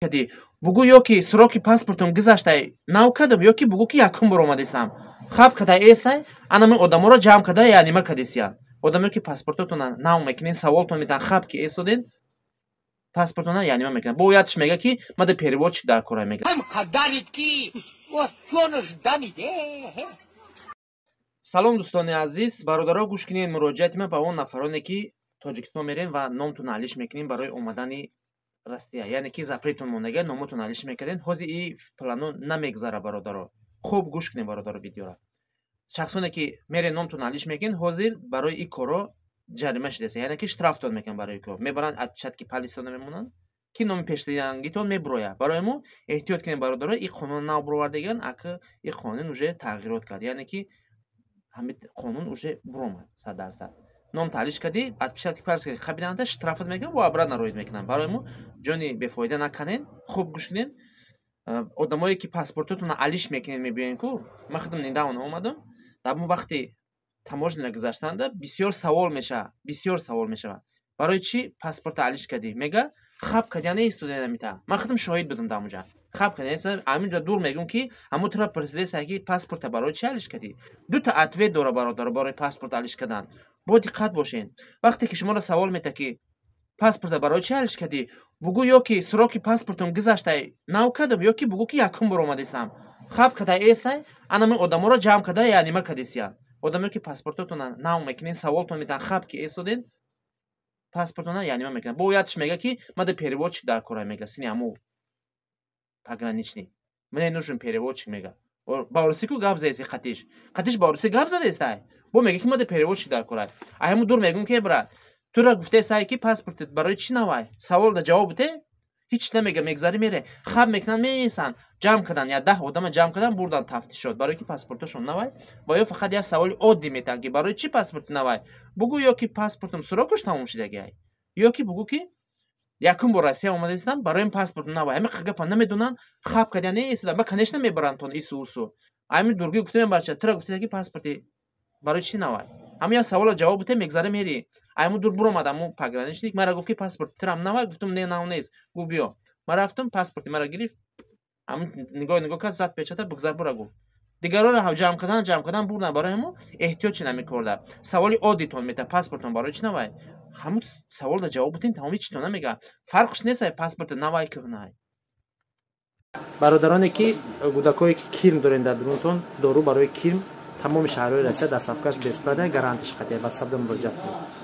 Кадӣ, бугӯ, ё ки сроки паспортум гузаштай, нав кадам, ё ки бугӯ, ки якум бор омадесам, хаб кадай эстай. Анами одаморо ҷамъ када я нима кадесиян. Одамое ки паспортотона нав мекунен, саволтон метан, хаб ки эсоден, паспортона я нима мекунад. Бо ядш мега, ки мада переводчик дар кора, мега. Қадарид ки ҷонаш дамид. Салом, дӯстони азиз, бародаро, гӯш кунед. Муроҷиати ман ба он нафароне, ки Тоҷикистон мерем ва номтон алиш мекунем барои омадани Россия, яъне ки запретон мондага, номотон алиш мекардем. Ҳозир и плано намегзара, бародаро. Хуб гӯш кунед, бародаро, видеора. Шахсоне ки мерен, номтон алиш мекунед, ҳозир барои ин корро ҷарима шудеса, яъне ки штрафтон мекунанд. Барои кор мебаранд, отпечатки пальцатона мемонанд, ки номи пештарангитон мебурояд. Барои мо эҳтиёт кунед, бародаро. Ин қонун нав буровардаган, ака ин қонун уже тағйирот кард, яъне ки ҳамин қонун уже буромад 100%. Ном таълиш кардӣ, отпечатки пальц хабиданта, штрафат мекунанд, бо обратно роид мекунанд. Барои мо ҷони бефоида наканен, хуб гӯш кунед. Одамое ки паспортотонро алиш мекунед, мебиёен ку, ман худам недавно омадам. Дар мо вақти таможня гузаштанда бисёр савол мешавад, бисёр савол мешавад: «Барои чӣ паспорта алиш кардӣ?» Мега, хаб кардя неистода намита. Ман худам шоҳид будам дар онҷа. Хаб кардя ҳаминҷо дур мегӯм, ки ҳамо тура пурсидеса, ки паспорта барои чӣ алиш кардӣ. Дута ответ дора, бародаро, барои паспорт алиш кардан. Бо диққат бошед. Вақте ки шуморо савол мета, ки паспорта барои чӣ алиш кардӣ, бугӯ, ё ки сроки паспортум гузаштай, нав кардам, ё ки бугӯ, ки якум бор омадесам, хаб кадай эстай. Анами одаморо ҷамъ када я нима кадесиян. Одамое ки паспортотона нав мекунен, саволтон метан, хаб ки эсоден, паспортона я нима мекунад. Бо ядш мега, ки мада переводчик дар кора, мега. Сини ҳаму пограничник: «Мне нужен переводчик», мега. Ба орусӣ ку гап заеси, қатиш қатиш ба орусӣ гап задестай, бо мега, ки мада переводчик дар кора. А ҳаму дур мегӯм, ки брат, тура гуфтесай, ки паспортет барои чӣ навай, савол да ҷавоб бите, ҳеч намега, мегзарӣ, мере. Хаб мекунанд, меесанд, ҷамъ кардан, я 10 одама ҷамъ кардан, бурдан тафтишот, барое ки паспорташон навай. Ва ё фақат як саволи оддӣ метаҳанд, ки барои чӣ паспорти навай? Бугӯ, ё ки паспортам срокаш тамом шудагиай, ё ки бугӯ, ки якум бор Россия омадаистам, барои паспорт навай. Ҳами гапа намедонанд, хаб кардя неистода. Ба, конечно, мебаранд тон ису усу. Ҳами дургӣ гуфтам: «Бача, тура гуфтеса, ки паспорти барои чӣ навай, ҳама як савола ҷавоб бите, мегзара, мери». Айму дур буромад, аму пограничник мара гуфт, ки паспорт тирам навай. Гуфтам: «Не, нав нест». Гуфт: «Биё». Ман рафтам, паспорти мара гирифт, ҳамн нигоҳ нигоҳ кард, зад печата, бигзар, бура, гуфт. Дигарора ҷамъ кардан, бурдан. Барои ҳамо эҳтиёт чи намекорда. Саволи оддитон мета: «Паспортон барои чӣ навай?» Ҳамун савол да ҷавоб битин, тамоми читон намега, фарқш нест, паспорти навай, кӯҳнай. Бародароне ки гудакое ки кирм дорен дар дурунтон, дору барои кирм тамоми шаҳрҳои Россия доставкаш бесплатна, гарантиш қатъия. Ватсапда муроҷиат кунед.